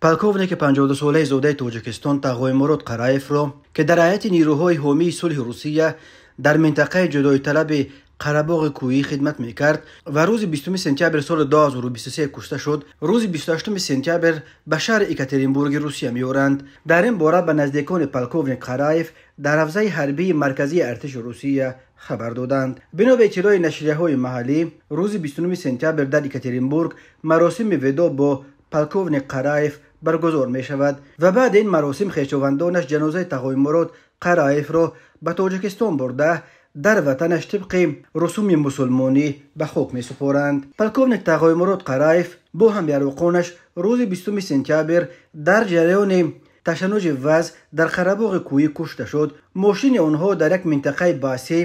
Полковники 52-солаи зодаи Тоҷикистон Тағоимурод Қараевро, ки дар ҳайати нирӯҳои ҳомии сулҳи Русия дар минтақаи ҷудоиталаби Қарабоғи Кӯҳӣ хидмат мекард ва рӯзи 20 сентябр соли 2023 кушта шуд, рӯзи 28 сентябр ба шаҳри Екатеринбурги Русия меоранд. Дар ин бора ба наздикони полковник Қараев дар ҳавзаи ҳарбии марказии артиши Русия хабар доданд. Бино ба иттилои нашрияҳои маҳаллӣ, рӯзи 29 сентябр дар Екатеринбург маросими видоъ бо полковник Қараев баргузор мешавад ва баъди ин маросим хешовандонаш ҷанозаи Тағоимурод Қараевро ба Тоҷикистон бурда, дар ватанаш тибқи русуми мусулмонӣ ба хок месупоранд. Полковник Тағоимурод Қараев бо ҳамяроқонаш рӯзи 20 сентябр дар ҷараёни ташаннуҷи вазъ дар Қарабоғи Кӯҳӣ кушта шуд. Мошини онҳо дар як минтақаи баҳсӣ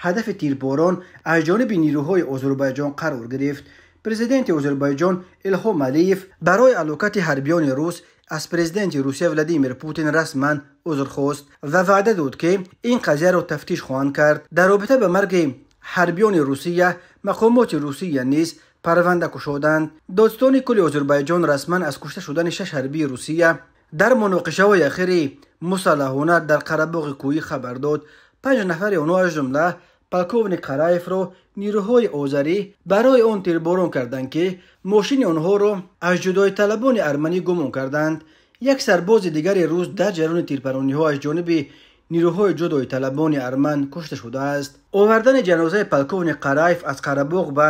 ҳадафи тирборон аз ҷониби нирӯҳои Озарбойҷон қарор гирифт. Президенти Озарбойҷон Илҳом Алиев барои алокати ҳарбиёни рус аз президенти Русия Владимир Путин расман узр хост ва ваъда дод, ки ин қазияро тафтиш хоҳанд кард. Дар робита ба марги ҳарбиёни Русия мақомоти Русия низ парванда кушоданд. Додситони кулли Озарбойҷон расман аз кушта шудани 6 ҳарбии Русия дар муноқишаҳои ахири мусаллаҳона дар Қарабоғи Кӯҳӣ хабар дод. 5 нафари онҳо, аз ҷумла полковник Қараевро, нирӯҳои озарӣ барои он тирборон карданд, ки мошини онҳоро аз ҷудоиталабони арманӣ гумон карданд. Як сарбози дигари рус дар ҷараёни тирпарониҳо аз ҷониби нирӯҳои ҷудоиталабони арман кушта шудааст. Овардани ҷанозаи полковник Қараев аз Қарабоғ ба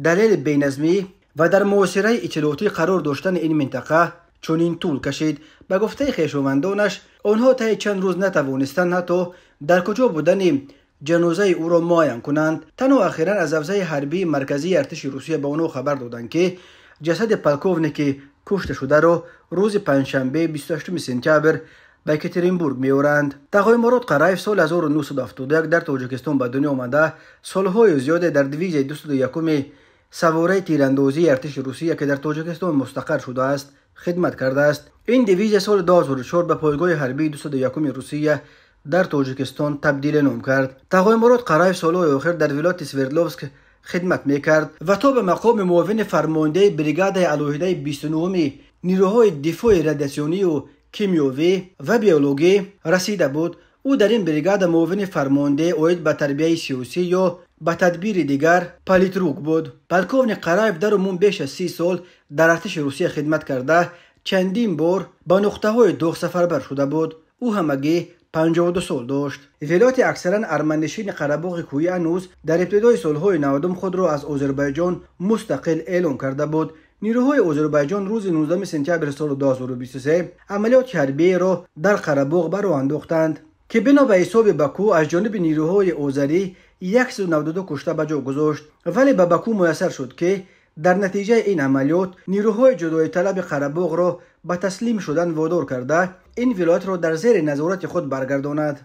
далели беназмӣ ва дар муҳосираи иттилоотӣ қарор доштани ин минтақа чунин тӯл кашид. Ба гуфтаи хешовандонаш, онҳо таи чанд рӯз натавонистанд ҳатто дар куҷо будани ҷанозаи ӯро муайян кунанд. Танҳо ахиран аз ҳавзаи ҳарбии марказии артиши Русия ба онҳо хабар доданд, ки ҷасади полковники кушташударо рӯзи панҷшанбе 28 сентябр ба Екатеринбург меоранд. Тағоимурод Қараев соли 1971 дар Тоҷикистон ба дунё омада, солҳои зиёде дар дивизияи 201-уми савораи тирандозии артиши Русия, ки дар Тоҷикистон мустақар шудааст, хидмат кардааст. Ин дивизия соли 2004 ба пойгоҳи ҳарбии 201-уми Русия дар Тоҷикистон табдили ном кард. Тағоимурод Қараев солҳои охир дар вилояти Свердловск хидмат мекард ва то ба мақоми муовини фармондеҳи бригадаи алоҳидаи 29-уми нирӯҳои дифои радиатсионию кимиёвӣ ва биологӣ расида буд. Ӯ дар ин бригада муовини фармондеҳ оид ба тарбияи сиёсӣ ё ба тадбири дигар политрук буд. Полковник Қараев дар умум беш аз 30 сол дар артиши Русия хидмат карда, чандин бор ба нуқтаҳои доғ сафарбар шуда буд. Ӯ ҳамагӣ 52 сол дошт. Вилояти аксаран арманнишини Қарабоғи Кӯҳӣ ҳанӯз дар ибтидои солҳои 90 худро аз Озарбойҷон мустақил эълон карда буд. Нирӯҳои Озарбойҷон рӯзи 19 сентябри соли 2023 амалиёти ҳарбиеро дар Қарабоғ ба роҳ андохтанд, ки бино ба ҳисоби Баку аз ҷониби нирӯҳои озарӣ 192 кушта ба ҷо гузошт. Вале ба Баку муяссар шуд, ки дар натиҷаи ин амалиёт нирӯҳои ҷудоиталаби Қарабоғро ба таслим шудан водор карда, ин вилоятро дар зери назорати худ баргардонад.